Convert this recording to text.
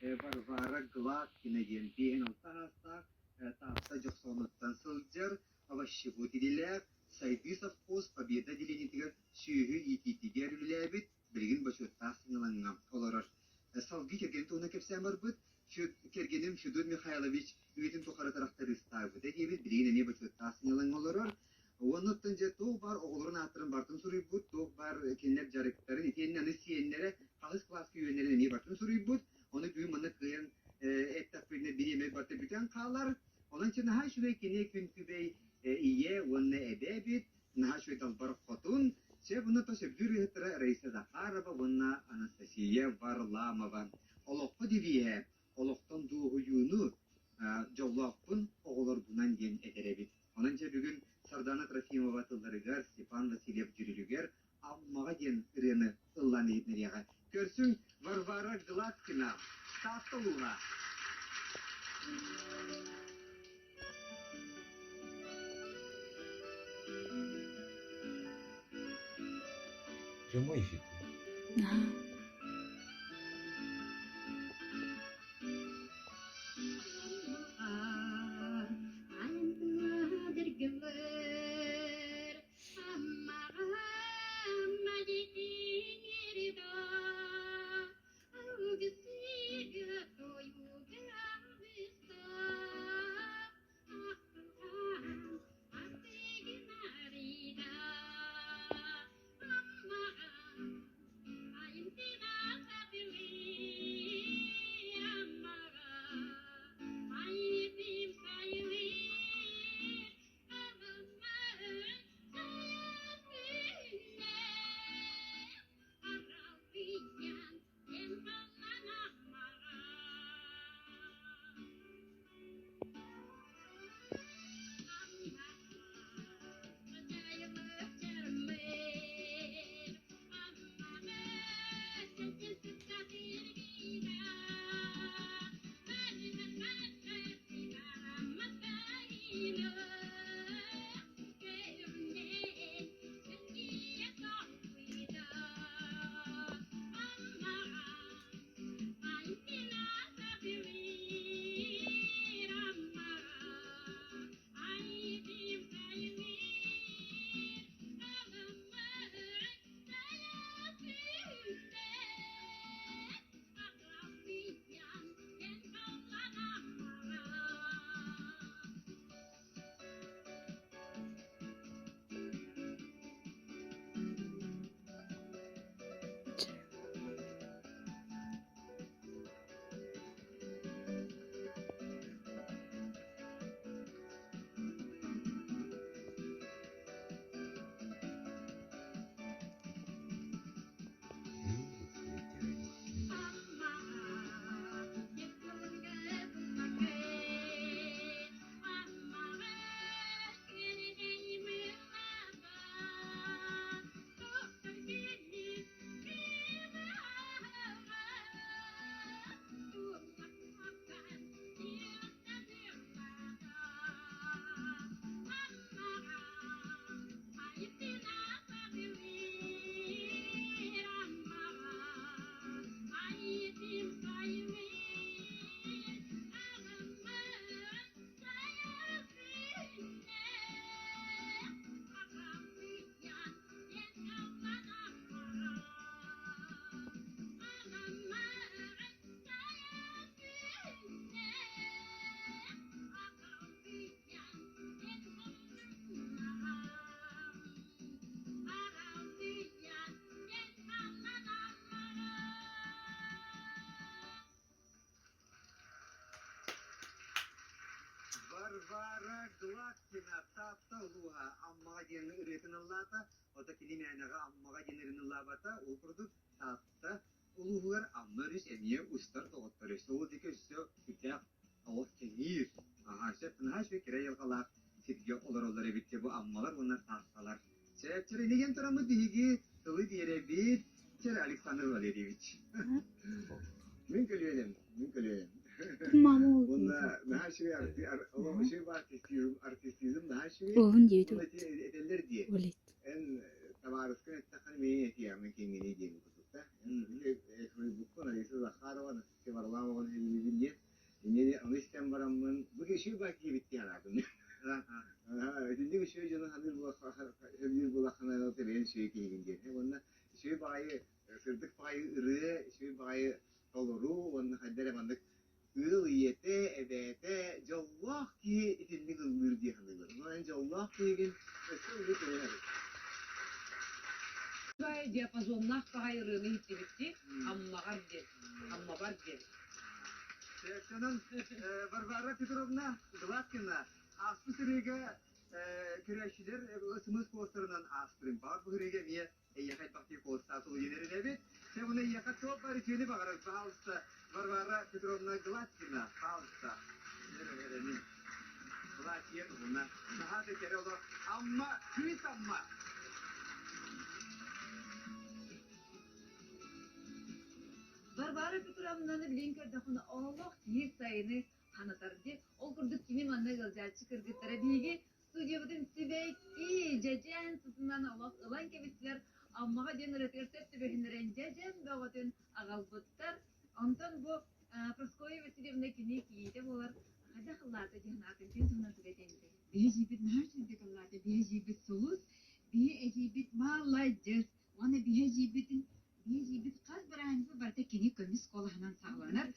Варвара Гладкина диэн 56 саастаах Таатта Дьохсоонуттан сылдьар, овощевод идэлээх, Сайдыы совхоз Победа отделениетыгар сүөһү иитиитигэр үлэлээбит, билигин бочуоттаах сынньалаҥҥа олорор. Салгыы кэргэнин туһунан кэпсээн барбыт. Кэргэним Федот Михайлович үйэтин тухары тырахтарыыстаабыта диэбит, билигин эмиэ бочуоттаах сынньалаҥҥа олорор. Уонна оттон дьэ туох баар оҕолорун ааттарын барытын суруйбут, туох баар кинилэр дьарыктарын, итиэннэ аны сиэннэрэ хаһыс кылааска үөрэнэрин эмиэ барытын суруйбут. Ону бүгүн манна кыайан эттэхпинэ бириэмэ барыта бүтэн хаалар. Онон чэ наһаа үчүгэй кини күн күбэй ийэ уонна эбээ эбит, наһаа үчүгэй далбар хотун. Чэ буну то сөбүлүүр ыһыттара Раиса Захарова уонна Анастасия Варламова. Олоххо девиһэ олохтон дуоһуйууну дьоллоохпун оҕолорбунан диэн этэр эбит. Онон дьэ бүгүн Сардана Трофимова тылларыгар, Степан Васильев дьүрүлүгэр Аммаҕа диэн ырыаны ыллаан иһитиннэриэҕэ. Көрсүҥ Варвара Гладкина, Таатта улууһа. Прямой эфир. Ага. Варвара Гладкина Таатта улууһа Аммаҕа диэн ырыатын ыллаата. Ото кини мээнэҕэ Аммаҕа диэн ырыаны ыллаабата. Ол курдук Таатта улууһугар Амма өрүс эмиэ устар доҕоттор өссө ол диэки өссө сүрдээх олох кэҥиир. Аһаа, сөп наһаа үчүгэй кэрэ айылҕалаах сиргэ олороллор эбит бу Аммалар уонна Таатталар. Чэ, инигэн тураммыт биһиги тылы биэрэбит. Чэ, Александр Валерьевич. Мин көлүөнэм, мин көлүөнэм. Мама Уонна наһаа үчүгэй олох үчүгэй баар артистизм, артистизм наһаа үчүгэй. Уолун диэбит Уонна этэллэр дии. Улит. Эн табаарыскын эттэххинэ миигин этиэҕин киҥҥиний диэн курдук. кытта. Суруйбуккун Алиса Захарова, Анастасия Варламованы сөбүлүүбүн диэн. Инньэ ону истэн бараммын, бу киһи баар киһибит диэн анаатым. Итинник үчүгэй дьону саныыр сөбүлүүр буоллаххына, тэбэйэн үчүгэй киһигин диэн. Уонна үчүгэй баҕайы, сырдык баҕайы ырыа, үчүгэй баҕайы толоруу уонна хайда эрэ маннык ыал ийэтэ, эбээтэ дьоллоох киһи итинник ыллыыр дии саныыбын. Онон эн дьоллоох киһигин өссө ыллыы туран Диапазоннаах баҕайы ырыаны иһиттибит Аммаҕар диэн, Аммабар диэн. Онон Варвара Петровна Гладкина ааспыт сырыыга көрөөччүлэр смс куостарынан аастырын. Баҕар бу сырыыга эмиэ эйиэхэ элбэхтии куоластаах суруйан эрэнэбит. Чэ, муну эйиэхэ туох баар үтүөнү баҕарар, пожалуйста, Варвара Петровна Гладкина, пожалуйста. Эрэнин. Былаачыйа туһуна. Наһаа да кэрэ олох. Амма, кыыс Амма! Варвара Петровнаны билин көрдөххүнэ олох киһи сайыны ханатар дии. Ол курдук кини манна ыалдьааччы кыргыттара биһиги студиябытын сибэкки, дьэдьэн сытынан олох ылан кэбистилэр. Аммаҕа диэн ырыатыгар сөп түбэһиннэрэн дьэдьэн бөҕөтүн аҕалбыттар. Онтон бу Прасковья Васильевна кини кийиитэ буолар хайдах ыллаата диэн аатын күн туһунан туга этиэҥ Биһи эдьиийбит наһаа үчүгэйдик ыллаата, биһи эдьиийбит сулус, биһи эдьиийбит маладьыас уонна биһи эдьиийбитин биһи эдьиийбит хас бырааһынньык барыта кини көмүс куолаһынан саҕаланар.